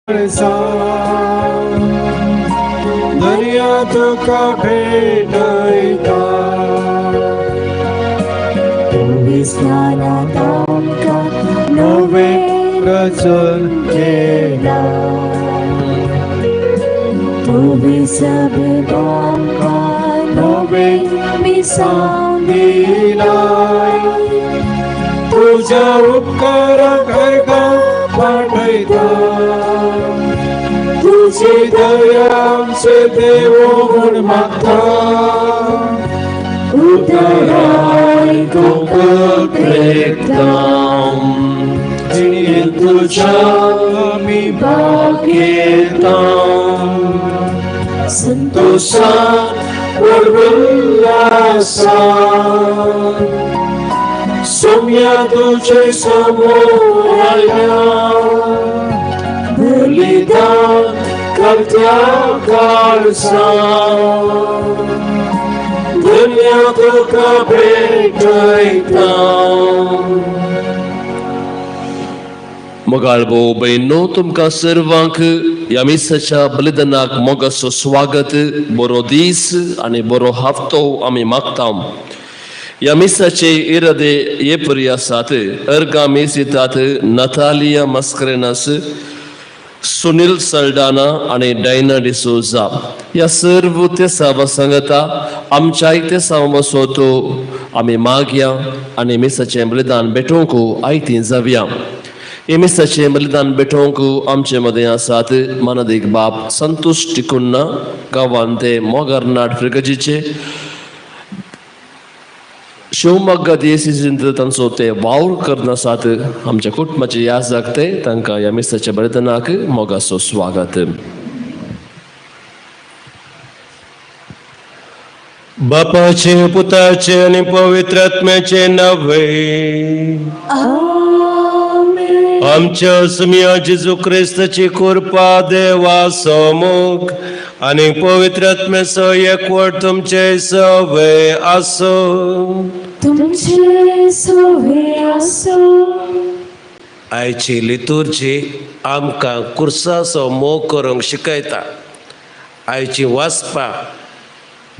दर्या तुका भेटयता विस्तारांत आमकां नवें रचन केलां तुवें सगळें आमकां नवें मिसांव दिलां तुज्या उपकाराक अर्गां पाठयता तुजी दया आमचे देव म्हूण मागता उदराय जिणेंत तुज्या आमी भागयता संतोशान उल्लासान सोम्या तुझे समोर आयल्या बलिदान करत्या काळसान दुनिया तुका भेटयता. मोगाळ भोव भयणो तुमकां सर्वांक ह्या मिसाच्या बलिदानाक मोगाचो स्वागत. बरो दीस आनी बरो हफ्तो आमी मागता. ह्या मिसाचे इरादे हे परी आसात. अर्गां मीस दितात नतालिया मस्करेनस, सुनील सल्डाना आनी डायना डिसोजा. ह्या सर्व तेसावा सांगता आमच्या तेसांव बसोतो आमी मागया आनी मिसाचें बलिदान भेटोवंक आयती जावया. हे मिसाचें बलिदान भेटोवंक आमचे मदें आसात मानादीक बाप संतोश टिकुन्ना, गांवांत ते मोगारनाट फ्रिगजीचे शिवमोग्गा दियेसींत तांचो ते वावर करना आसात. आमच्या कुटुंबाची याद जागते तांकां ह्या मिसाच्या बलिदानाक मोगाचो स्वागत. बापाचे पुताचे आनी पवित्र आत्म्याचे नावे आमच्या सुमिया जेजू क्रिस्ताची कृपा देवा सोमूख आनी पवित्र आत्म्याचो एकवट तुमचे सवे आसूं. तुमचे सवे आसूं. आयची लितुर्जी आमकां कुर्साचो मोग करूंक शिकयता. आयची वाचपा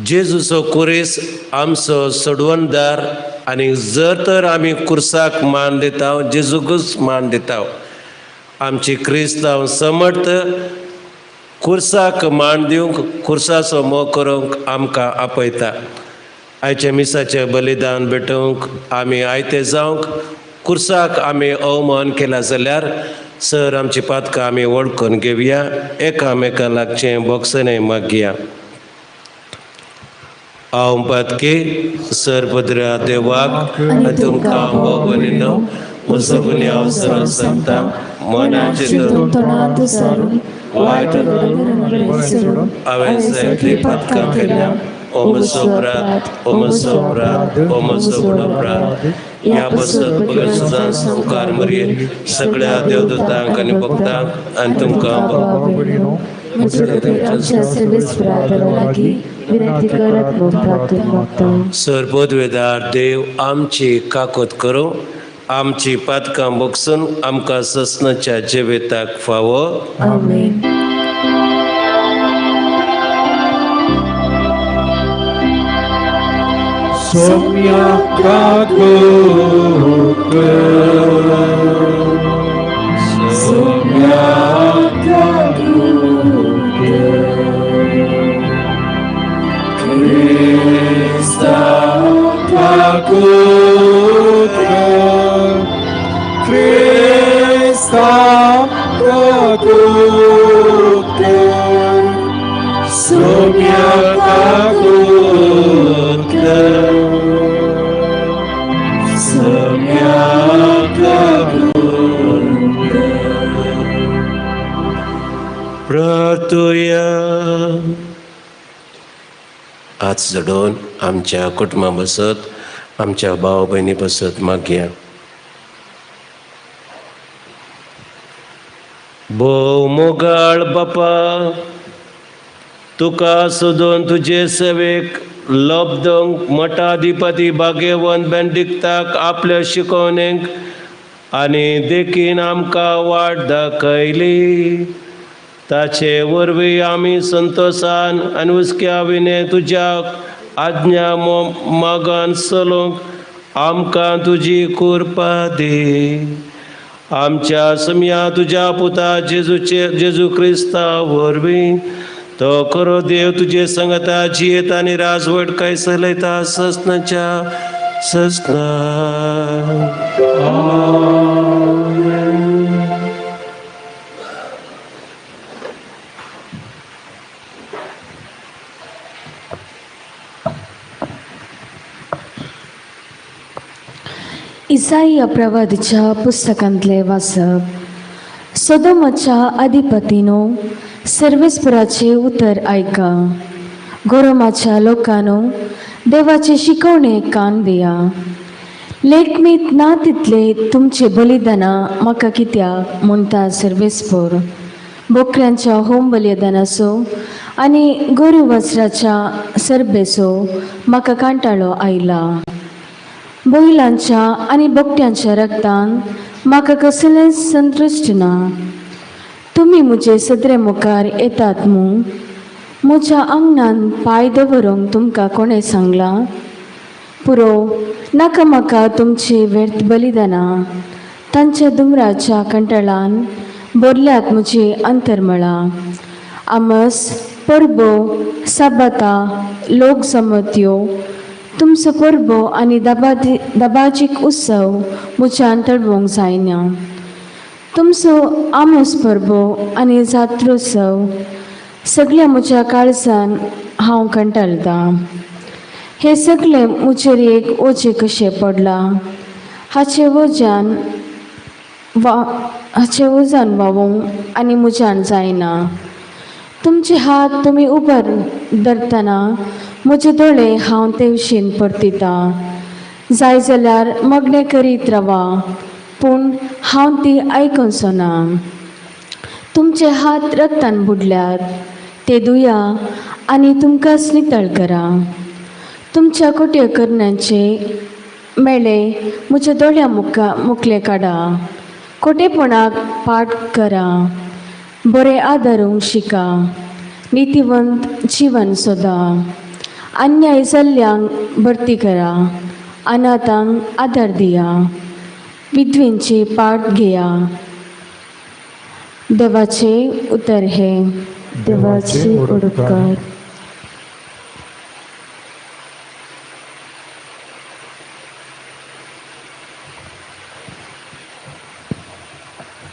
जेजूचो कुरीस आमचो सोडवणदार आनी जर तर आमी कुर्साक मान दिता जेजूकूच मान दिता. आमची क्रिस्तांव समर्थ कुर्साक मान दिवंक कुर्साचो मोग करूंक आमकां आपयता. आयच्या मिसाचें बलिदान भेटोवंक आमी आयते जावंक कुर्साक आमी अवमान केला जाल्यार सर आमची पातकां आमी वळखून घेवया. एकामेका लागचें बोगसणें मागया. हांव पातकी सर पदरा देवाक आनी तुमकां भोव म्हजो गुन्यांव सर सांगता मनाचे वायट हांवें जायतीं पातकां केल्या. ओ म्हजो अपराध, ओ म्हजो अपराध, ओ म्हजो व्हड अपराध. ह्या बसत बगर संवकार मरये सगळ्या देवदूतांक आनी भक्तांक आनी तुमकां सर पदवेदार देव आमची काकोत करूं, आमची पातकां बगसून आमकां ससनाच्या जिविताक फावो. आमेन. सोम्या काकूत सोम्या काकूत क्रिस्ता काकूत क्रिस्ता काकूत सोम्या काकूत सोम्या काकूत. प्रार्थुया. हात जोडून आमच्या कुटुंबा बसत आमच्या भाव भयणी बसत मागया. भोव मोगाळ बापा, तुका सोदून तुजे सेवेक लब्धंक मठाधिपती भाग्यवंत बेंडिक्ताक आपल्या शिकवणेक आनी देखीन आमकां वाट दाखयली. ताचे वरवीं आमी संतोशान आनी हुस्क्या विणे तुज्या आज्ञा मागान चलूंक आमकां तुजी कृपा दी. आमच्या समया तुज्या पुता जेजूचे जेजू क्रिस्ता वरवीं तो खरो देव तुजे संगता जियेत आनी राजवट काय चलयता ससनाच्या ससना. इसाई प्रवादीच्या पुस्तकांतले वाचप. सोदोमाच्या अधिपतीनो सर्वेस्पराचे उतर आयका. गोरोमाच्या लोकांनो देवाचे शिकवणे कान दिया. लेखमीत ना तितले तुमचे बलिदानां म्हाका कित्याक म्हणटा सर्वेस्पर. बोकऱ्यांच्या होम बलिदानाचो आनी गोरू वज्राच्या सरबेचो म्हाका कांटाळो आयला. बैलांच्या आनी बोकट्यांच्या रक्तान म्हाका कसलेंच संतुश्ट ना. तुमी म्हजे सदरे मुखार येतात मू? म्हज्या आंगणान पांय दवरूंक तुमकां कोणें सांगलां? पुरो नाका म्हाका तुमची व्यर्थ बलिदानां. तांच्या दुमराच्या कंटाळान भरल्यात म्हजी अंतरमळां. आमस परबो साबाता लोक जमत्यो तुमचो परबो आनी दबाजीक उत्सव म्हज्यान तडवंक जायना. तुमचो आमोस परबो आनी जात्रोत्सव सगळ्या म्हज्या काळजान हांव कंटाळटां. हे सगळें म्हजेर एक ओजें कशें पडलां. हाचें वज्यान वा हाचें वजन व्हांवूंक आनी म्हज्यान जायना. तुमचे हात तुमी उबर धरतना म्हजे दोळे हांव ते वशीन परतितां. जाय जाल्यार मगणें करीत रावा पूण हांव ती आयकुचो ना. तुमचे हात रक्तान बुडल्यात ते धुया आनी तुमकांच नितळ करा. तुमच्या कोट्यो करण्यांचे मेळे म्हज्या दोळ्या मुखा मुखले काडा. खोटेपणाक पाठ करा. बरें आदारूंक शिका. नितीवंत जिवन सोदा. अन्याय जाल्ल्यांक भरती करा. अनाथांक आदार दिया. विधवेंची पाठ घेया. देवाचे उतर हे. देवाचे उपकार.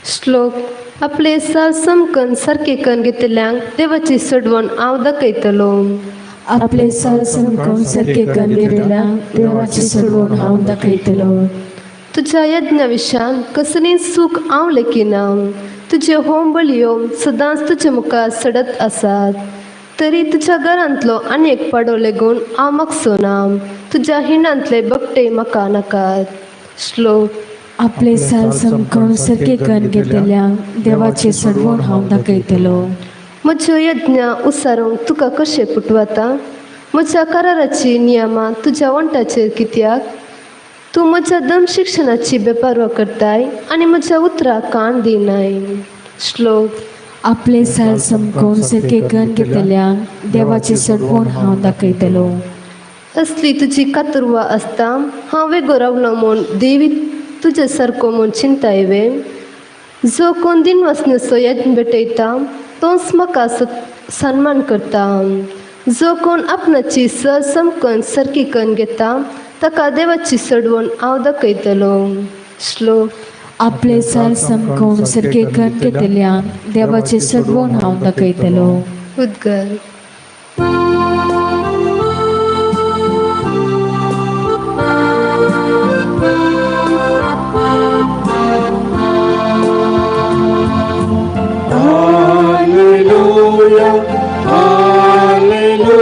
श्लोक. आपले साल समकन सारके कन घेतल्यांक देवाची सडवण हांव दाखयतलो. आपले साल समकोन सारके कन घेतल्यांक देवाची सोडवण हांव दाखयतलो. तुज्या यज्ञा विशान कसलीं सूख हांव लेखिना. तुजे होम बळयो सदांच तुजे मुखार सडत आसात. तरी तुज्या घरांतलो आनी एक पाडो लेगून हांव मागचो ना. तुज्या हिंडांतले बकटे म्हाका नाकात. श्लोक. आपले साल समकोन सारके कन घेतल्यांक देवाची सोडवण हांव दाखयतलो. म्हज्यो यज्ञा उसारूंक तुका कशें पुटवता? म्हज्या कराराची नियमां तुज्या वण्टाचेर कित्याक? तूं म्हज्या दम शिक्षणाची बेपारवा करताय आनी म्हज्या उतराक कान दिनाय. श्लोक. आपले साल समकोन सारके कन घेतल्यांक देवाची सोडवण हांव दाखयतलो. असली तुजी कातुरवा आसता हांव वेगो रावलो म्हूण देवी तुजे सारको म्हूण चिंताय वे? जो कोण दिनवासनेचो यत्न भेटयता तोच म्हाका सन्मान करता. जो कोण आपणाची समकन सारकी कन घेता ताका देवाची सडवण हांव दाखयतलो. श्लोक. आपले साल समकोन सारके कन घेतल्यांक देवाची सोडवण हांव दाखयतलो. उद्गार. Hallelujah, hallelujah,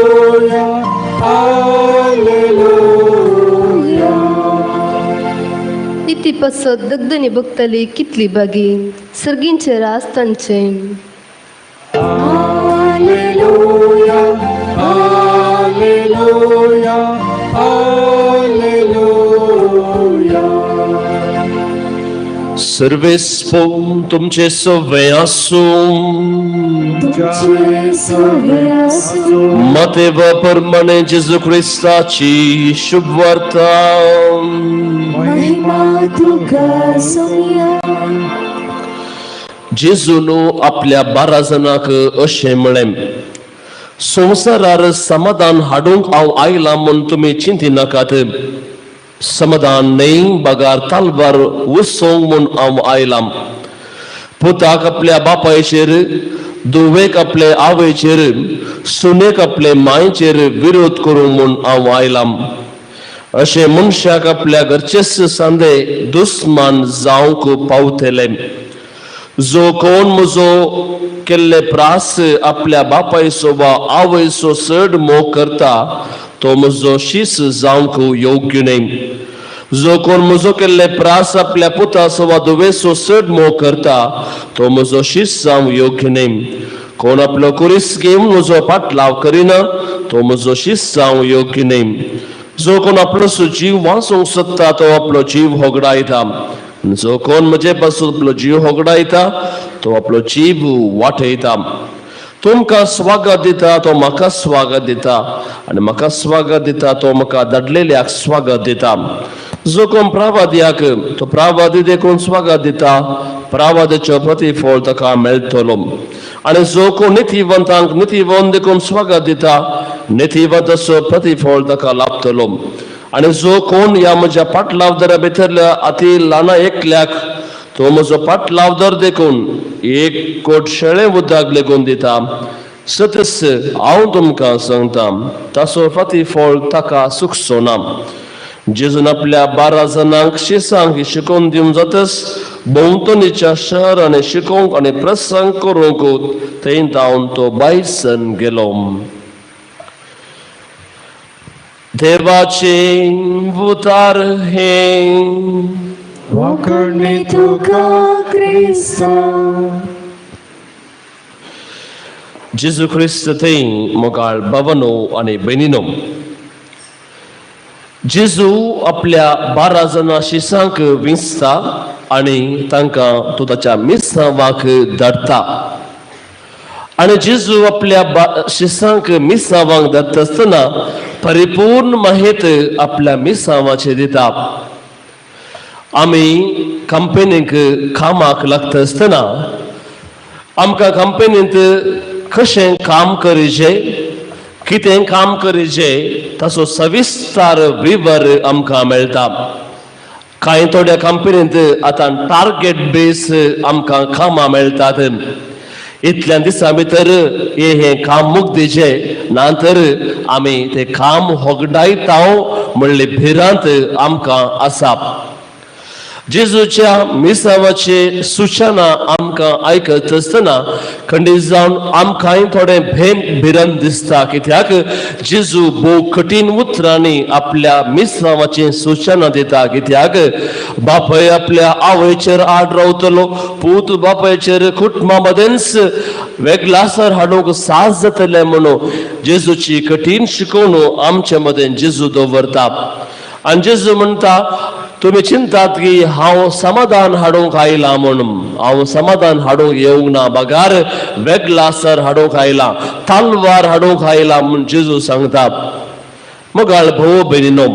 hallelujah. निती पासत दगदनी बघतली कितली बागी सर्गींचे राज तांचे. Hallelujah, hallelujah, hallelujah. सर्वेस्पोन तुमचे सवे आसूं. तुमचे सवे आसूं. मातेव परमाणे जेजू क्रिस्ताची शुभवार्ता. महिमा तुका सोम्या. जेजून आपल्या 12 जाणांक अशें म्हळें, संवसारार समाधान हाडूंक हांव आयलां म्हूण तुमी चिंतिनाकात. समाधान न्हय बगार तालवार वसोवंक म्हूण हांव आयलां. पुताक आपल्या बापायचेर, धुवेक आपले आवयचेर, सुनेक आपले मायचेर विरोध करूंक म्हूण हांव आयलां. अशें मनशाक आपल्या घरचेच सांदे दुस्मान जावंक पावतले. जो कोण म्हजो केल्ले प्रास आपल्या बापायचो वा आवयचो चड मोग करता तो म्हजो शीस जावंक योग्य न्हय. जो कोण म्हजो केल्ले प्रास आपल्या पुताचो वा धुवेचो चड मोग करता तो म्हजो शीस जावंक योग्य न्हय. कोण आपलो कुरीस घेवन म्हजो पाटलाव करिना तो म्हजो शीस जावंक योग्य न्हय. जो कोण आपलो जीव वाचोवंक सोदता तो आपलो जीव होगडायता. जो कोण म्हजे पासून आपलो जीव होगडायता तो आपलो जीव वाटयता. तुमकां स्वागत दिता तो म्हाका स्वागत दिता आनी म्हाका स्वागत दिता तो म्हाका धाडलेल्याक स्वागत दिता. जो कोण प्रावाद्याक तो प्रावादी देखून स्वागत दिता, प्रावाद्याचो प्रतिफळ ताका मेळटलो. आनी जो कोण नितीवंतांक नितीवंत देखून स्वागत दिता, नितीवंताचो प्रतिफळ ताका लाभतलो. आनी जो कोण ह्या म्हज्या पाटलावदारा भितरल्या अती ल्हाना एकल्याक तो म्हजो पाटलावदार देखून एक कोट शेळें उदक लेगून दिता, सतस हांव तुमकां सांगता ताचो प्रतिफळ ताका सुखचो ना. जेजून आपल्या 12 जाणांक शिसांक शिकोवन दिवंक जातच भोंवतणीच्या शहरांनी शिकोवंक आनी प्रसंग करूंक थंय धांवन तो बायसन गेलो. देवाचे उतार हे. वाखणी तुका क्रिस्ता. जेजू क्रिस्त थंय मोगाळ बाबानो आनी भयणीनो, जेजू आपल्या 12 जाणां शिसांक विंचता आनी तांकां तो ताच्या मिसांवाक धाडटा. आनी जेजू आपल्या शिसांक मिसांवांक धाडटा आसतना परिपूर्ण माहित आपल्या मिसांवाचेर दिता. आमी कंपनीक कामाक लागता आसतना आमकां कंपनींत कशें काम करीचें, कितें काम करीचें ताचो सविस्तर विवर आमकां मेळटा. कांय थोड्या कंपनींत आतां टार्गेट बेस आमकां कामां मेळटात. इतल्या दिसां भितर हे हें काम मुगदीचें ना तर आमी तें काम होगडायता म्हणली भिरांत आमकां आसा. जेजूच्या मिसावाचे सुचना आमकां आयकत आसतना खंडीत जावन आमकांय थोडें भेन भिरांत दिसता, कित्याक जेजू भोव कठीण उतरांनी आपल्या मिसावाची सुचना दिता. कित्याक बापय आपल्या आवयचेर आड रावतलो, पूत बापायचेर, कुटुंबा मदेंच वेगळासर हाडूंक सास जातलें म्हणून जेजूची कठीण शिकवण आमचे मदें जेजू दवरता. आनी जेजू म्हणटा, तुमी चिंतात की हांव समाधान हाडूंक आयलां म्हणून, हांव समाधान हाडूंक येवंक ना, बगार वेगळासर हाडूंक आयलां, तालवार हाडूंक आयलां म्हूण जेजू सांगता. मगाळ भोव भयणीनो,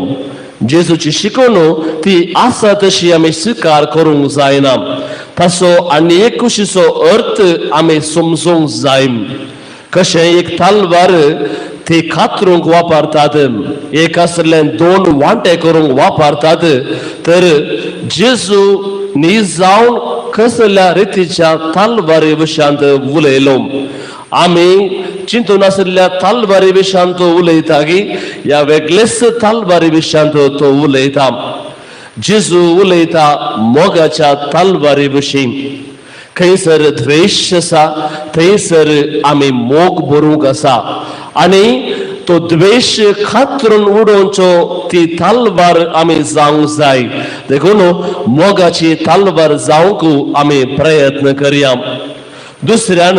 जेजूची शिकवण ती आसा तशी आमी स्विकार करूंक जायना. ताचो आनी एक कुशीचो अर्थ आमी समजूंक जाय. कशें एक तालवार ती कातरूंक वापरतात, एक आसलें दोन वांटे करूंक वापरतात, तर जेजू न्ही जावन कसल्या रितीच्या तालवारी विशयांत उलयलो. आमी चिंतून आशिल्ल्या तालवारी विशयांत तो उलयता की ह्या वेगळेच तालवारी विशयांत तो उलयता. जेजू उलयता मोगाच्या तालवारी विशीं. खंयसर द्वेश आसा थंयसर आमी मोग भरूंक आसा आनी तो द्वेश खातरून उडोवचो ती तालवार आमी जावंक जाय. देखून मोगाची तालवार जावंक आमी प्रयत्न करया. दुसऱ्यान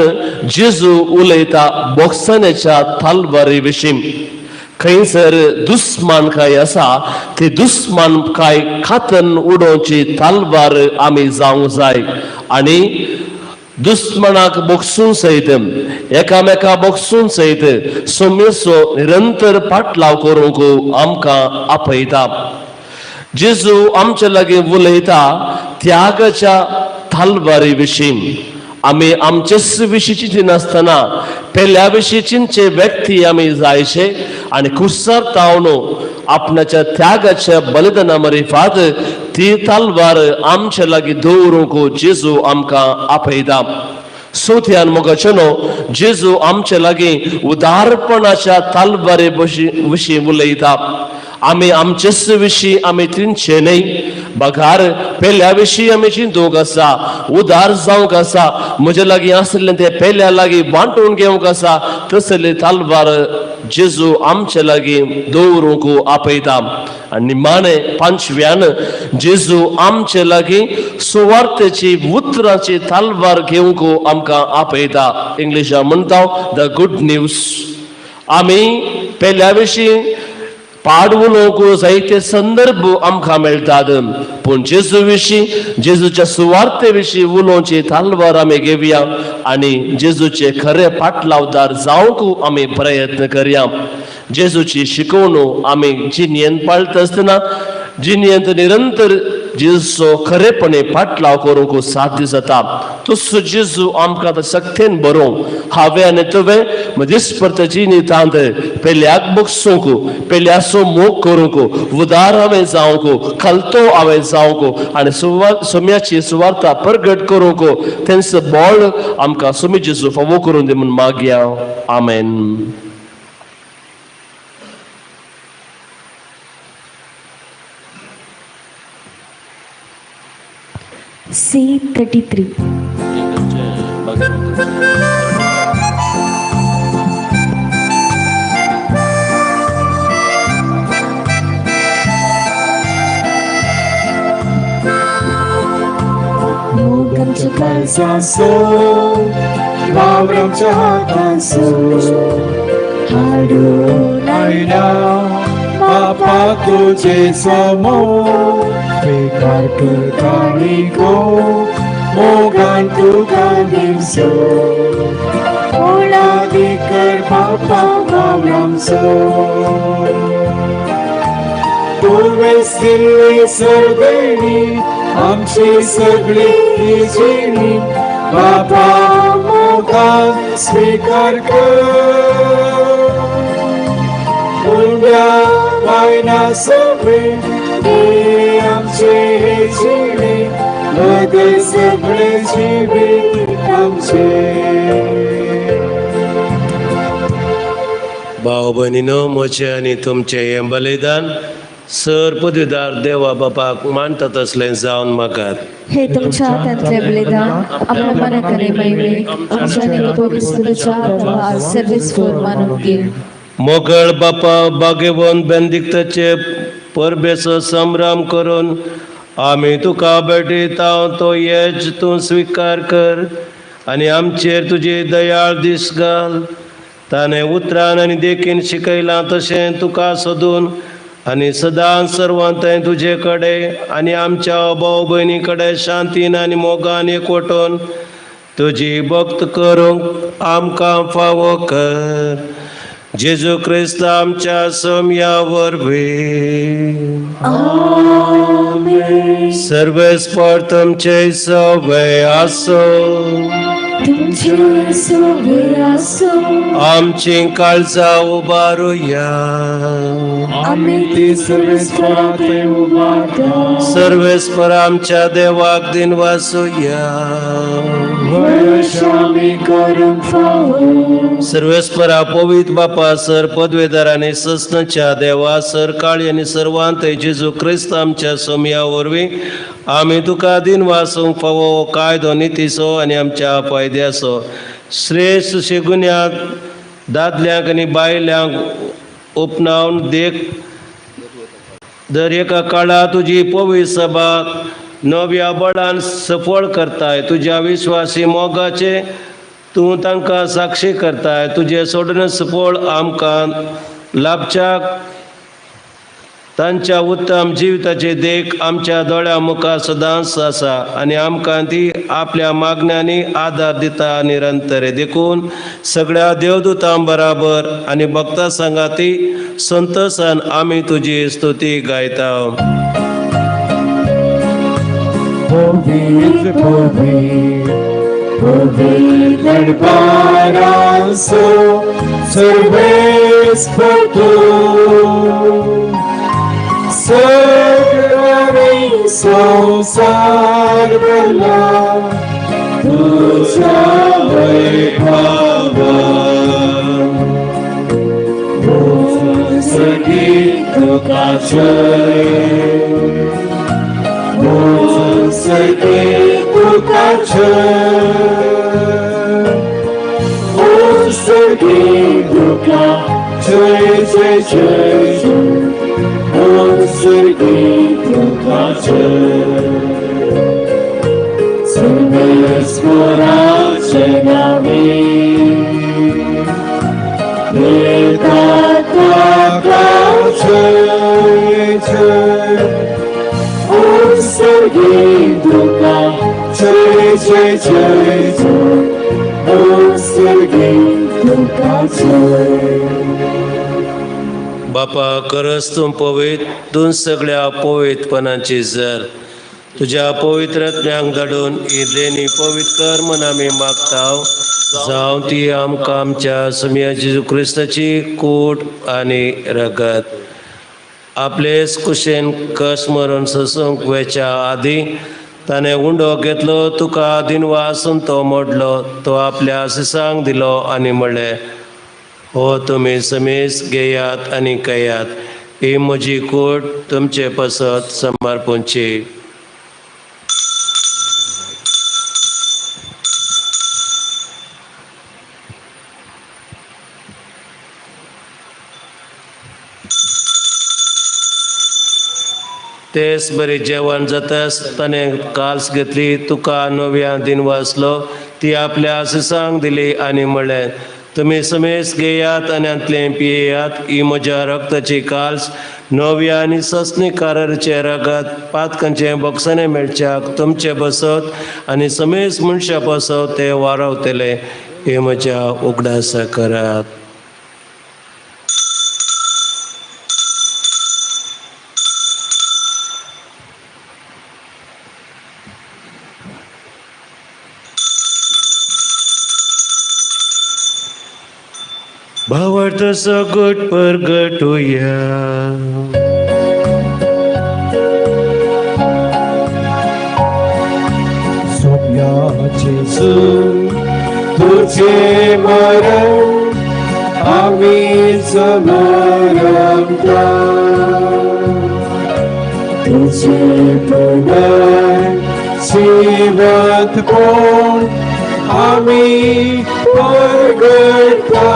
जेजू उलयता बोक्साण्याच्या तालवारी विशीं. खंयसर दुस्मानकाय आसा ती दुस्मानकाय खातन उडोवची तालवार आमी जावंक जाय आनी दुस्मनाक बोगसून सयत एकामेका बोगसून सयत सोम्यचो निरंतर पाटलाव करूंक आमकां आपयता. जेजू आमचे लागीं उलयता त्यागाच्या तालवारी विशीं. आमी आमचेच विशीं चिंतिनासतना पेल्या विशीं चिंतचे व्यक्ती आमी जायचे आनी कुर्सार तावन आपणाच्या त्यागाच्या बलिदाना मरिफात ती तलवार आमचे लागीं दवरूंक जेजू आमकां आपयता. चवथ्यान मोगाचेनो जेजू आमचे लागीं उदारपणाच्या तलवारे विशीं उलयता. आमी आमचेच विशीं आमी चिंतचे न्हय, बगार पेल्या विशीं आमी चिंतूंक आसा, उदार जावंक आसा, म्हजे लागीं आशिल्लें तें पेल्या लागीं वांटून घेवंक आसा. तसली तलवार जेजू आमचे लागीं दवरूंक आपयता. आनी निमाणें पांचव्यान जेजू आमचे लागीं सुवार्थेची उतरांची तलवार घेवंक आमकां आपयता. इंग्लिशान म्हणटा the good news. आमी पेल्या विशीं पाड उलोवंक जायते संदर्भ आमकां मेळटात, पूण जेजू विशीं जेजूच्या सुवार्ते विशीं उलोवची तलवार आमी घेवया आनी जेजूचे खरे पाटलावदार जावंक आमी प्रयत्न करया. जेजूची शिकवणूक आमी जिणेंत पाळटा आसतना जिणेंत निरंतर जेजूचो खरेपणी पाटलाव करूंक साध्य जाता. तसो जेजू आमकां आतां शक्तेन बरोवं. हांवें आनी तुवें म्हजेच जिणेंत पेल्याक बगसूंक, पेल्याचो मोग करूंक, उदार हांवें जावंक, खालतो हांवें जावंक आनी सोम्याची सुवार्ता परगट करूंक तेंचो बळ आमकां सोमी जेजू फावो करून दी म्हूण मागया. आमेन. C33. मोग आमच्या काळजाचो वावर आमच्या हाताचो हाडून आयल्या बापा तुजे समोर स्वीकार कर काणिको मोगान तुका दिवचो मोलादीक कर बापा वावर आमचो. तुवें दिल्ली सर्गणी आमची सगळी जिणी बापा मोगान स्वीकार कर. उंड्या वायना सगळे दे आमचे हे जिणे बदल सगळे जिवीत आमचे. भाव भयणीनो, म्हजें आनी तुमचें हें बलिदान सर पदवीदार देवा बापाक मानता तसलें जावन मागात. हे तुमच्या हातांतले बलिदान आपल्या मनाक आनी महिमेक आमच्या आनी पवित्रच्या सर्वीस फोर मानून घे. मोगळ बापा बागेवन बेंदिक्ताचे परबेचो संभ्रम करून आमी तुका भेटयता तो येज तूं स्विकार कर आनी आमचेर तुजी दयाळ दीस घाल. ताणें उतरान आनी देखीन शिकयलां तशें तुका सोदून आनी सदांच सर्वांतय तुजे कडेन आनी आमच्या भाव भयणी कडेन शांतीन आनी मोगान एकवटून तुजी भक्त करूंक आमकां फावो कर. जेजू क्रिस्त आमच्या सोम्या वरवीं. सर्वेस्पर तुमचे सवे आसो. तुमचे सोबे आसो. आमची काळजां उबारुया. आमी ती सर्वेस्परा थंय उबारता. सर्वेस्पर आमच्या देवाक दिनवासुया. वयश आमी करूंक फावो. सर्वेस्परा पवित्र बापा सर पदवेदार आनी सस्नच्या देवा सर काळी आनी सर्वांत जेजू क्रिस्त आमच्या सोमया वरवीं आमी तुका दिनवासूंक फावो कायदो नितीचो आनी आमच्या फायद्याचो श्रेश्ठ शेगुन्याक दादल्यांक आनी बायल्यांक उपनावन देख दर एका काळा तुजी पवित्र सभा नव्या बळान सफळ करताय. तुज्या विश्वासी मोगाचे तूं तांकां साक्षी करताय. तुजें सोडून सफळ आमकां लाभच्याक तांच्या उत्तम जिविताची देख आमच्या दोळ्या मुखार सदांच आसा आनी आमकां ती आपल्या मागण्यांनी आदार दिता निरंतर. देखून सगळ्या देवदूतां बराबर आनी भक्ता सांगाती संतोसान आमी तुजी स्तुती गायता. पवित्र पवित्र पवित्र बारासो सर्वेस्पतो सगळे संसार भरला तुझ्या वैभवान. उत्सर्गी तुका जय, उत्सर्गी तुका जय, उत्सर्गी तुका जय जय जय जय, उत्सर्गी तुका जय. सर्वेस्पराचे नावे येता तुका जय जय, उत्सर्गी तुका जय जय जय जय, उत्सर्गी तुका जय. बापा खरंच तूं पवित्र, तूं सगळ्या पवित्रपणाची जर तुज्या पवित्र आत्म्यांक धाडून ही देणी पवित्र कर म्हूण आमी मागता. जावं ती आमकां आमच्या सुमया जेजू क्रिस्ताची कूट आनी रगत. आपलेच कुशेन कस मरण सोसूंक वेच्या आदीं ताणें उंडो घेतलो, तुका दिनवासून तो मोडलो, तो आपल्या सिसांक दिलो आनी म्हणलें, हो तुमी समेस घेयात आनी खेयात, ही म्हजी कूट तुमचे पासत समर्पणची. तेच बरी जेवण जातास ताणें काल्स घेतली, तुका नव्या दिनवासलो, ती आपल्या सिसांक दिली आनी म्हणलें, तुमी समेस घेयात आनी हांतलें पियेयात, ही म्हज्या रक्ताची काल्स नव्या आनी सस्नी काराचें रगत पातकांचें बक्षाणें मेळच्याक तुमचे बसत आनी समेस मनशां पासत ते वारावतले. हे म्हज्या उगडासा करात. भावार्थ सगट परगटुया. सोम्या जेजू तुझे मरण आमी समरता, तुझे पुनर्जीवत कोण आमी परगटता,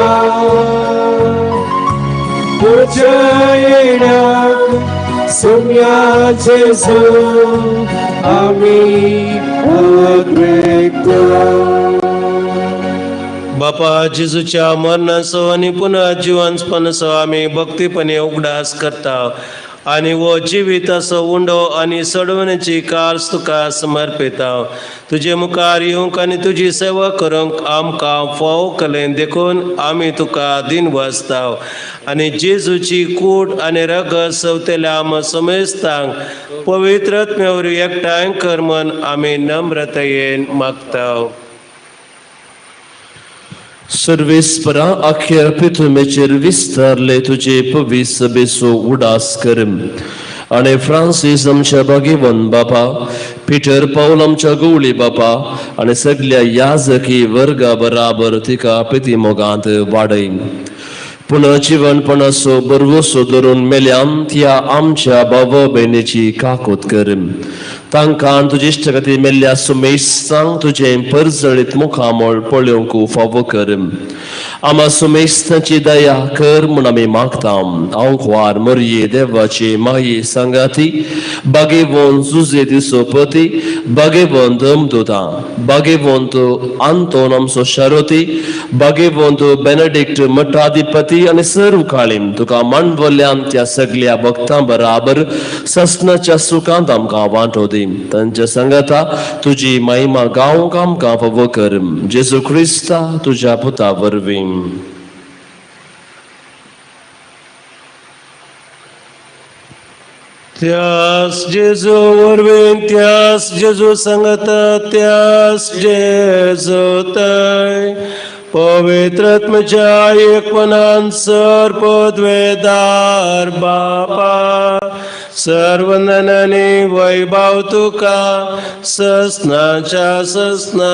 तुझ्या येण्याक सोम्या जेजू आमी आग्रेकता. बापा जेजूच्या मरणाचो आनी पुनः जिवंतपणाचो आमी भक्तीपणे उगडास करता आनी हो जिविताचो उंडो आनी सोडवण्याची काल्स तुका समर्पिता. तुजे मुखार येवंक आनी तुजी सेवा करूंक आमकां फावो केलें देखून आमी तुका दिनवासता आनी जेजूची कूट आनी रगत सवतेल्या आम समेस्तांक पवित्र आत्म्या वरवीं एकठांय कर म्हूण आमी नम्रतायेन मागता. सर्वेस्परा आख्या पृथ्वीचेर विस्तारले तुजे पवित्र सभेचो उडास कर आनी फ्रांसीस आमच्या भागेवन बापा, पिटर पावल आमच्या गवळी बापा आनी सगल्या याजकी वर्गा बराबर तिका प्रितीमोगांत वाडय. पुनः जिवनपणाचो बरवसो धरून मेल्यान त्या आमच्या भाव भयणीची काकूत कर. तांकां तुजे इश्टगती मेल्ल्या सुमेस्तांक तुजें परजळीत मुखामळ पळोवंक फावो कर. आमा सुमेस्तांची दया कर म्हूण आमी मागता. आंकवार मरये देवाची माये सांगाती बागेवंत जुजे दिसोपती बागेवंत अमदुता बागेवंत आंतोन आमचो शारोती बागेवंत बेनेडिक्ट मठाधिपती आनी सर्व काळीम तुका मांडवल्यान त्या सगल्या भक्तां बराबर ससनाच्या सुखांत आमकां वांटो दी. तांच्या सांगाता तुजी महिमा गावंक आमकां फावो कर. जेजू क्रिस्ता तुज्या पुता वरवीं. त्यास जेजू वरवीं, त्यास जेजू सांगता, त्यास जेजू तय पवित्रत्मच्या एकपणान सर पदवेदार बापा सर्वननानी वैभव तुका ससनाच्या ससना.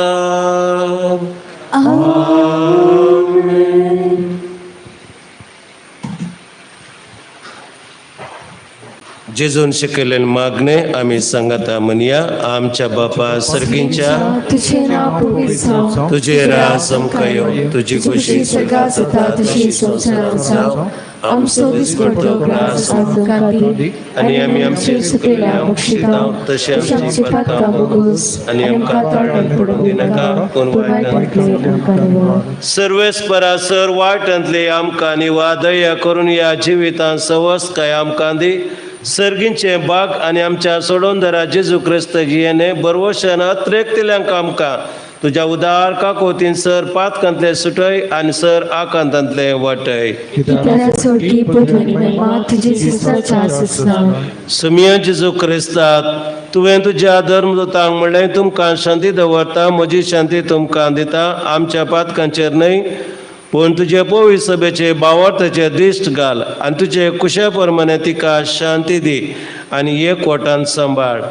जेजून शिकयल्लें मागणें आमी सांगाता म्हणया. आमच्या बापा सर्गींच्या, तुझे नाव पवित्र जावं, तुजें राज आमकां येवं, तुजी खुशी स्वर्गात जाता तशी संवसारात जावं. आमचो दिसपट्टो ग्रास आमकां दी आनी आमी आमचे चुकलेल्या बक्षितां तशें तशें आमची पातकां भोगोस आनी आमकां ताळ्यान पडूंक दिनाका, पूण पूण वायटांतले आमकां निवळ. सर्वेस्परा सर वायटांतले आमकां निवा, दया करून ह्या जिवितांत सवस्काय आमकां दी. सर्गींचे बाग आनी आमच्या सोडोंदरा जेजू क्रिस्त जियेने बरवशान अत्रेकतल्यांक आमकां तुज्या उदार काकोतीन सर पातकांतले सुटय आनी सर आकांतांतले वाटय. कित्याक सोडकी पदवी महिमा तुजी ससाच्या ससना. सुमिया जेजू क्रिस्तात, तुवें तुज्या धर्मदूतांक म्हणलें, तुमकां शांती दवरता, म्हजी शांती तुमकां दिता. आमच्या पातकांचेर न्हय पूण तुजे पवित्र सभेचे बावर्थाचे दिश्ट घाल आनी तुजे कुशा प्रमाणे तिका शांती दी आनी एकवटान सांबाळ.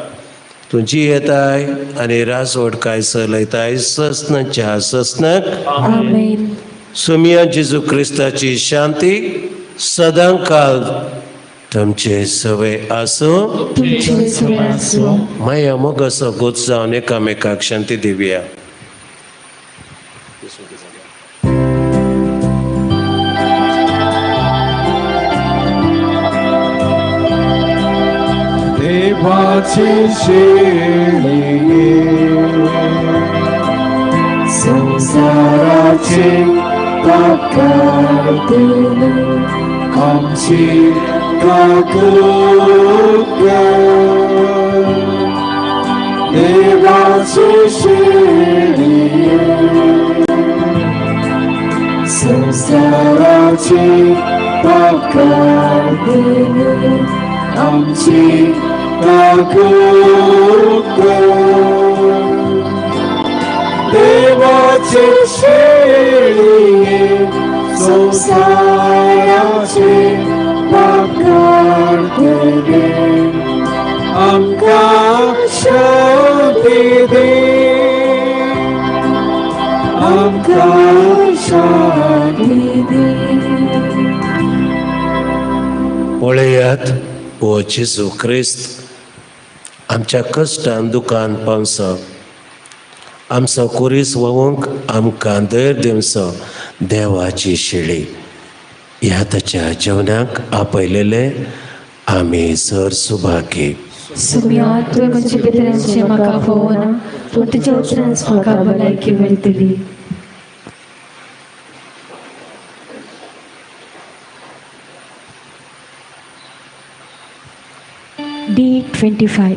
तुजी येताय आनी राजवट काय चलयताय ससनाच्या ससनाक. आमेन. सुमिया जेजू क्रिस्ताची शांती सदांकाल तुमचे सवय आसूं. तुमचे सगळे आसूं. माया मोगाचो गोत जावन एकामेकाक शांती दिवया. देवाची शेळी संसाराचे पाप काडतले आमची काकूत कर. देवाची शेळी संसाराचे पाप काडतले आमची काकूत कर. देवाचे शेळी संसाराचे पाप काडतले आमकां शांती दी, आमकां शांती दी. पळयात हो जेजू क्रिस्त आमच्या कश्टान दुकान पावसो, आमचो कुरीस व्होवंक आमकां धैर्य दिवचो देवाची शेळी. ह्या ताच्या जेवणाक आपयलेले आमी सर सुभागी. सुमिया तुवें म्हजे भितरांचें म्हाका फोवना, पूण तुज्या उतरांच म्हाका भलायकी मेळटली. D25.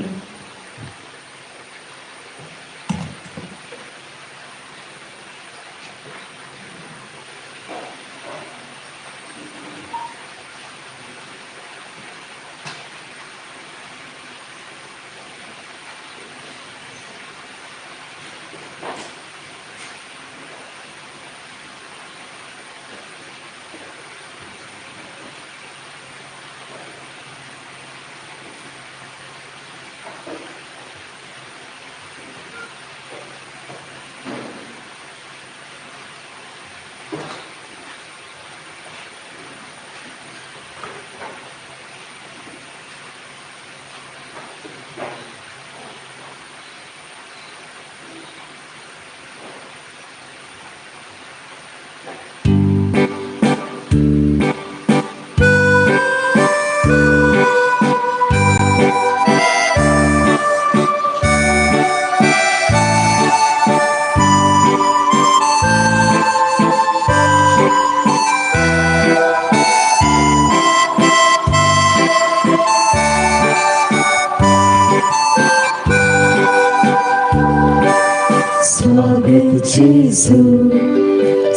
स्वागत जेजू,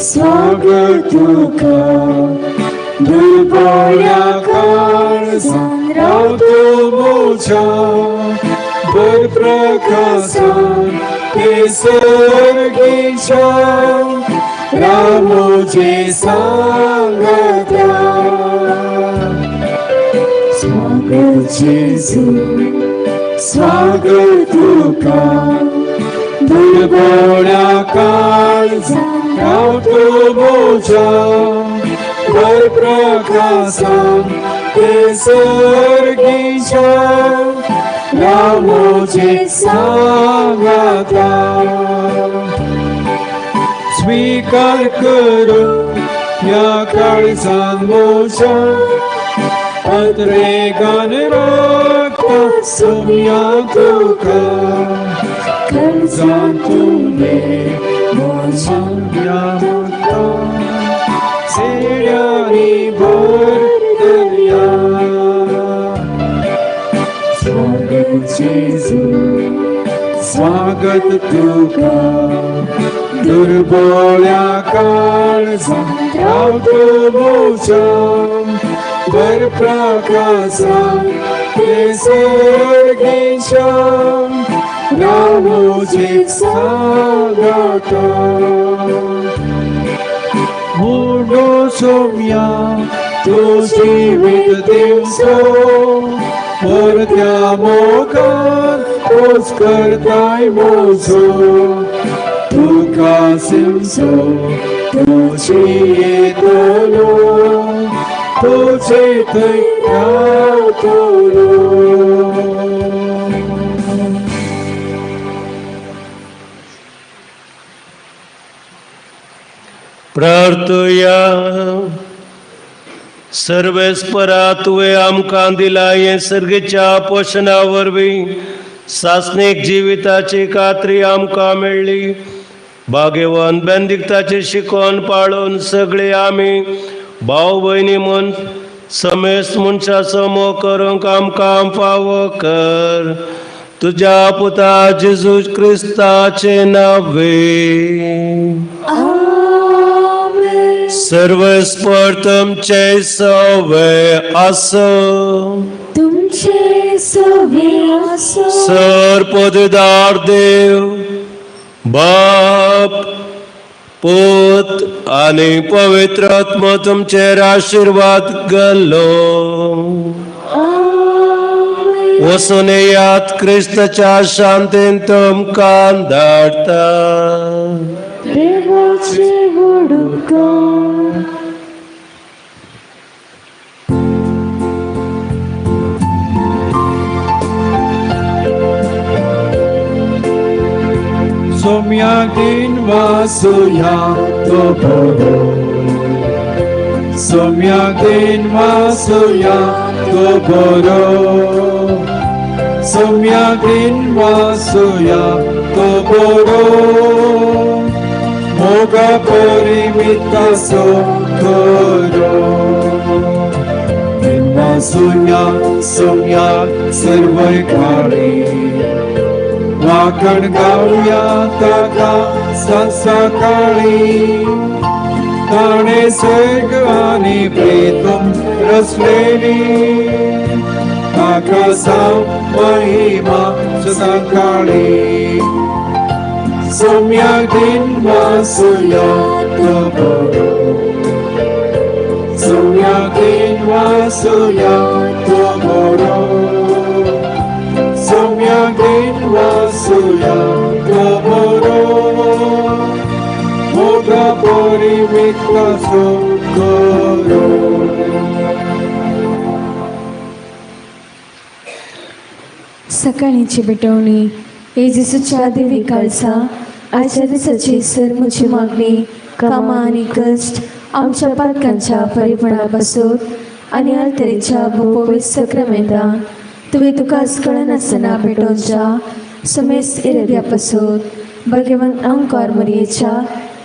स्वागत तुका, दुर्बोळ्या काळजान रावतो म्हज्या, भर प्रकाशान ते सर्गीच्या, राव म्हजे सांगता. स्वागत जेजू, स्वागत तुका, दुर्बोळ्या काळजान रावतो म्हज्या, भर प्रकाशान ते सर्गीच्या, राव म्हजे सांगता. स्वीकार करून ह्या काळजान म्हज्या, अंतरेगान राखता सोम्या तुका, काळजान तुवें म्हज्या मुता, सेड्यांनी भरतल्या. स्वागत जेजू, स्वागत तुका, दुर्बोळ्या काळजान रावतो म्हज्या, भर प्रकाशान ते सर्गीच्या, राव म्हजे सांगता. मुंडो सोम्या तूं जिवीत दिवचो, परत्या मोगान खोस करताय म्हजो, तुका सिमसो तूं जियेतलो, तुजे थंय रावतलो. प्रार्थुया. सर्वेस्परा तुवें आमकां दिलां हें सर्गेच्या पोशणा वरवीं सासणीक जिविताची खात्री आमकां मेळ्ळी. भाग्यवान बेंदिक्ताची शिकोवन पाळून सगळे आमी भाव भयणी म्हूण समेस्त मनशाचो मोग करूंक आमकां फावो कर, तुज्या पुता जेजू क्रिस्ताचे नावे. सर्वेस्पर तुमचे सवे आसो, तुमचे सवे आसो. सर पददार देव बाप पूत आनी पवित्र आत्मो तुमचेर आशिर्वाद घालो. वचून येयात, क्रिस्ताच्या शांतीन तुमकां धाडटा. देवाचे व्हडुपकार. सोम्या दिन वासुया तो बरो, सोम्या दिन वासुया तो बरो, सोम्या दिन वासुया तो बरो, मोगा परिमितासो करो. दिन वासुया सोम्या सर्वय काळी, वाकण गावया ताका सकाळी, ताणे स्वर्ग आनी प्रेतुम रचलेली, ताका साव महिमा सकाळी. सोम्या दिन वासुया तो बरो, सोम्या दिन वासुया तो बरो, सोम्या दिन वासुया तो बरो, मोगा परिमितासो करो. सकाळीची भेटवणी. हे जेजूच्या देवी काळजा, आयच्या दिसाची सर म्हजी मागणी कामां आनी कश्ट आमच्या पातकांच्या परिपणा पासून आनी अल्तरेच्या भोपवीस सक्रमेंतान तुवें तुकाच कळनासतना पेटोवच्या समेस इरद्या पासून भगवंत अंकार मरयेच्या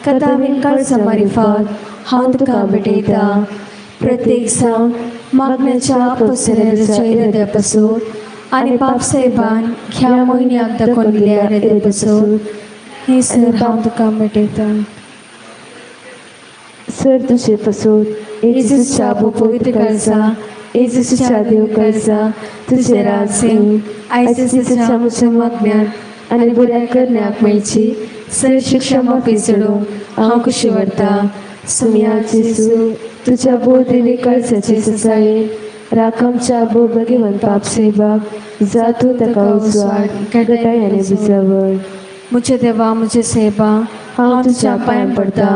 कथावीन काळजा मारिफात हांव तुका भेटयता. प्रत्येक जावन मागण्याच्या पसऱ्याच्या इराद्या पासून आनी पापसाहेबान ह्या म्हयन्याक दाखोवन दिल्या इराद्या पासून हे सर हांव तुका भेटयता. सर तुझे पासून येजूच्या पवित्र काळजा येजूच्या देव काळजा तुझे राज येवं आयच्या दिसाच्या म्हज्या मागण्याक आनी बऱ्या करण्याक मेळची सर शिक्षा माफी चडोवंक हांव खुशी व्हरता. सुम्या जेजू तुझ्या भोव देवी काळजाचे ससायेन राख आमच्या भोव भगवंत पाप साहेबाक जा तूं ताका उजवाड गटाय आनी बुजावळ. म्हज्या देवा म्हज्या सायबा हांव तुज्या पांयां पडटा,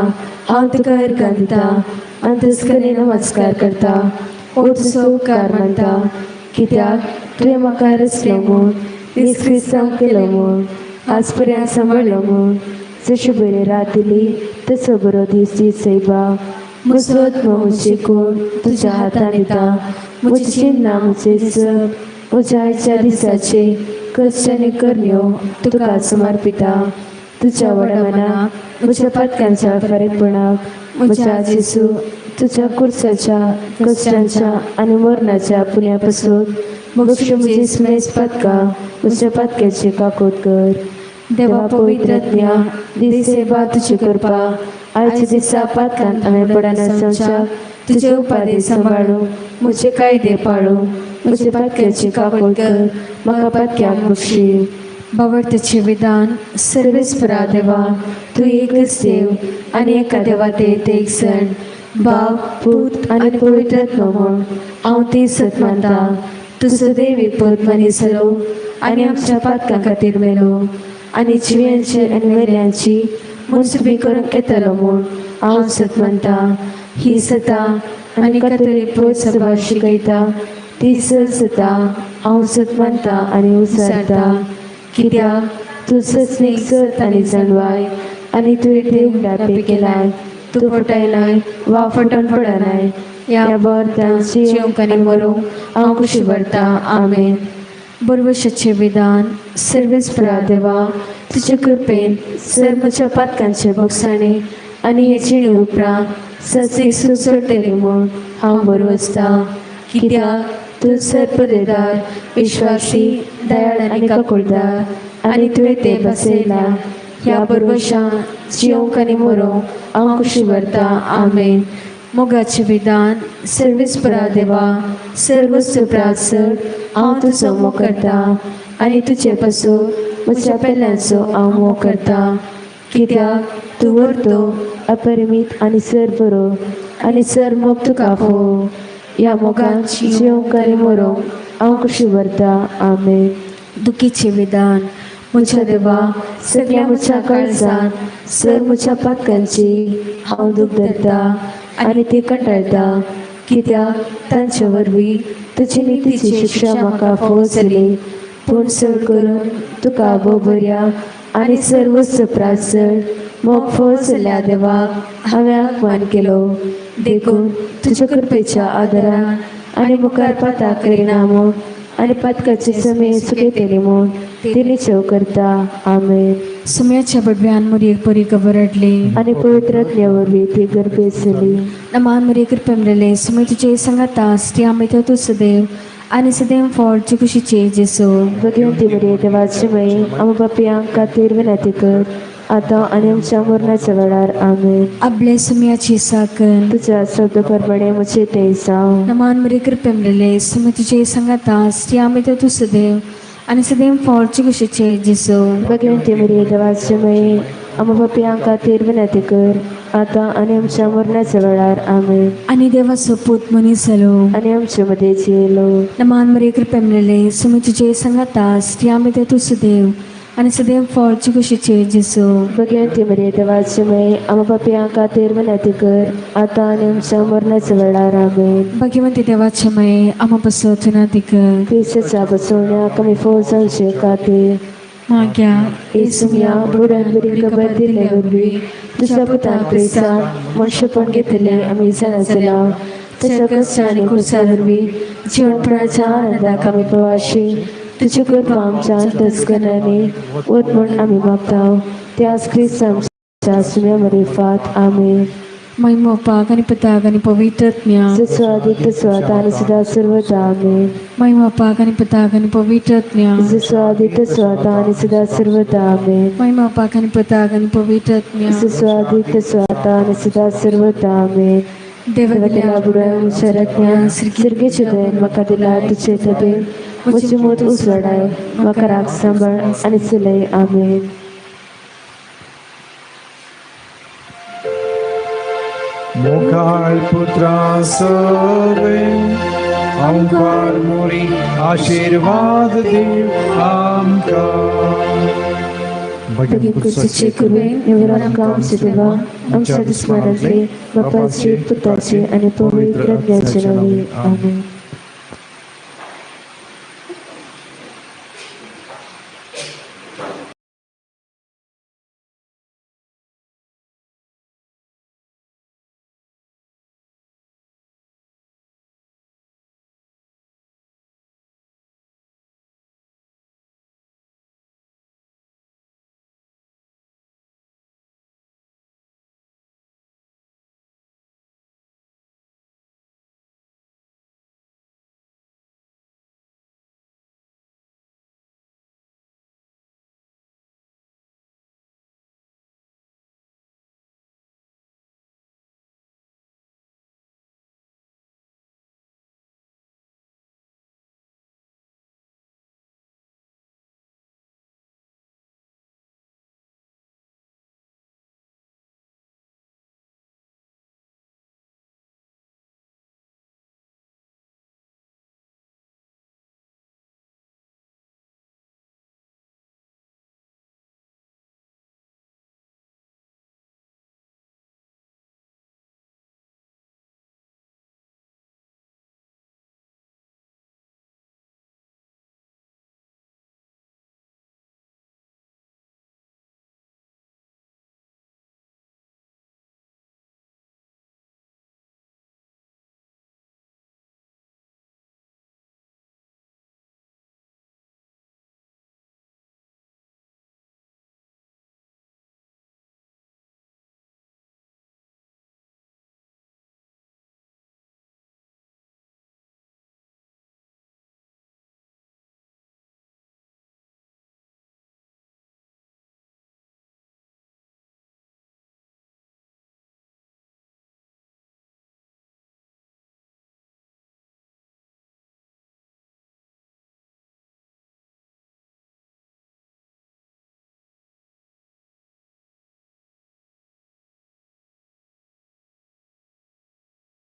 हांव तुका अर्घां दिता आनी तस्करी नमस्कार करता. हो तुजो उपकार मानता कित्याक तुवें म्हाका रचलो म्हूण नीज क्रिस्तांव केलो म्हूण आज पर्यंत सांबाळ्ळो म्हूण जशी बरी रात दिली तसो बरो दीस दी सायबा. म्हजो आत्मो म्हजी कोण तुज्या हातान दिता, म्हजी चिन्नां म्हजें सग म्हज्या आयच्या दिसाचे कश्ट आनी करण्यो तुका समर्पिता. तुज्या व्हडा मनाक म्हज्या पातकांच्या फारीकपणाक म्हज्या जेजू तुज्या कुर्साच्या कश्टांच्या आनी मरणाच्या पुण्या पासून मोक्ष म्हजी स्मेस पातकां म्हज्या पातक्याची काकूत कर. देवा पवित्र आत्म्या दीस सेवा तुजी कृपा आयच्या दिसा पातकांत हांवें पडनासच्या तुजे उपाधी सांबाळूं म्हजे कायदे पाळूं म्हजे पातक्याची काकूत कर म्हाका पातक्याक बक्षी. बावडतेचें विधान सर्वेस्परा देवा तूं एकच देव आनी एका देवा ते एक सण बाप पूत आनी पवित्र आत्मो म्हूण हांव ती सत मानता. तूं सदैवी पूत मनीस जालो आनी आमच्या पातकां खातीर मेलो आनी जिव्यांची आनी मेल्यांची मुनसुबी करूंक येतलो म्हूण हांव सत मानता. ही सता आनी कातोलीक पवित्र सभा शिकयता ती सर सता हांव सत मानता आनी उसारता. कित्याक तूं सस्नीक सत आनी जाणवाय आनी तुवें देव उडापे केलाय तूं फटयनाय वा फटोवन पडनाय. ह्या बोर्तान जिवंक आनी मरूंक हांव खुशी भरता. आमेन. बरवशाचें विधान सर्वेस्परा देवा तुजे कृपेन सर म्हज्या पातकांचे भोगसाणे आनी हे जिणे उपरांत ससीक सुचोडटली म्हूण हांव बरो आसता. कित्याक तूं सर्पदेदार विश्वासी दयाळ आनी काकुळदार आनी तुवें ते बसयला. ह्या बरवशान जिवंक आनी मरूंक हांव खुशी भरता. आमेन. मोगाचें विधान सर्वेस्परा देवा सर्वस्व सर हांव तुजो मोग करता आनी तुजे पासून म्हज्या पेल्यांचो हांव मोग करता. कित्याक तूं व्हरतो अपरिमीत आनी सर बरो आनी सर मोग तुका फोव. ह्या मोगान जिवंक आनी मरूंक हांव खुशी भरता. आमेन. दुखीचें विधान म्हज्या देवा सगळ्या म्हज्या काळजान सर म्हज्या पातकांची हांव दूख धरता आनी ती कंटाळटा. कित्याक तांचे वरवीं तुजी नितीची शिक्षा म्हाका फोव जाली. पूण चड करून तुका भोव बऱ्या आनी सर्वस्व प्रासर मोग फोव जाल्ल्या देवाक हांवें अपमान केलो. देखून तुज्या कृपेच्या आदारान आनी मुखार पाताक करिना म्हूण आनी पातकाचे समय सुकयतली म्हूण ती निश्चव करता. आमेन. सुम्याच्या बडव्यान मुरयेक बरी खबर हाडली आनी पवित्र आत्म्या वरवीं ती गर्भेत जाली. नमान मुरये कृपे मेळ्ळे सुमे तुजे सांगाता स्त्रियां भितर तूं सदैव आनी सदैव फळ खुशीचे जेसू. भगवंती मरिये देवाची माई आमकां पापयांक खातीर विनंती कर आतां आनी आमच्या मरणाच्या वेळार. आमेन. आपले सुम्याची साकन तुज्या शब्द प्रमाणे म्हजें तें जावं. नमान मुरये कृपे मेळ्ळे सुमे तुजे सांगाता स्त्रियां भितर तूं सदैव आनी सदैव फळ खुशीचे जेसू. भगवंती मरिये देवाची माई आमकां पापयांक खातीर विनंती कर आतां आनी आमच्या मरणाच्या वेळार. आमेन. आनी देवाचो पूत मनीस जालो आनी आमचे मदें जियेलो. नमान मुरये कृपे मेळ्ळे सुमे तुजे सांगाता स्त्रियां भितर तूं सदैव आनी सदैव फळ खुशीचे जेसू. भगवंती मरिये देवाची माई आमकां पापयांक खातीर विनंती कर आतां आनी आमच्या मरणाच्या वेळार. आमेन. भगवंती देवाचे माये आमा पासत विनंती कर. क्रिस्ताच्या बसवण्याक आमी फोव जावचे खातीर. माग्या येसुम्या बुडान बरी खबर दिल्ले वरवीं तुज्या पुतान प्रेसान मनशेपण घेतलें आमी जाणा जाला ताच्या कश्ट आनी खुर्सा वरवीं जिवनपणाच्या आनंदाक आमी प्रवाशी तुजी कृपा आमच्या अंतस्करणांनी वत म्हूण आमी मागता त्याच क्रिस्त आमच्या सुम्या मरिफात. आमेन. महिमा बापाक आनी पुताक आनी पवित्र आत्म्याक. जसो आदी तसो आतां आनी सदां सर्वदा. आमेन. महिमा बापाक आनी पुताक आनी पवित्र आत्म्याक. जसो आदी तसो आतां आनी सदां सर्वदा. आमेन. महिमा बापाक आनी पुताक आनी पवित्र आत्म्याक. जसो आदी तसो आतां आनी सदां सर्वदा. आमेन. देवा देवा बुडाय म्हज्या राज्ञा सर्गेचे दयेन म्हाका दिला तुजे दबे म्हजी मोत उजवाडाय म्हाका राग सांबाळ आनी चलय. आमेन. मोगाळ पुत्रा सवे ओंकार मोरी आशीर्वाद दिव आमकां. भगीन कुर्साचे कृपेन निवरान आमचे देवा आमच्या दुस्मानांतले बापाचे पुताचे आनी पवित्र आत्म्याचे नांवे. आमेन.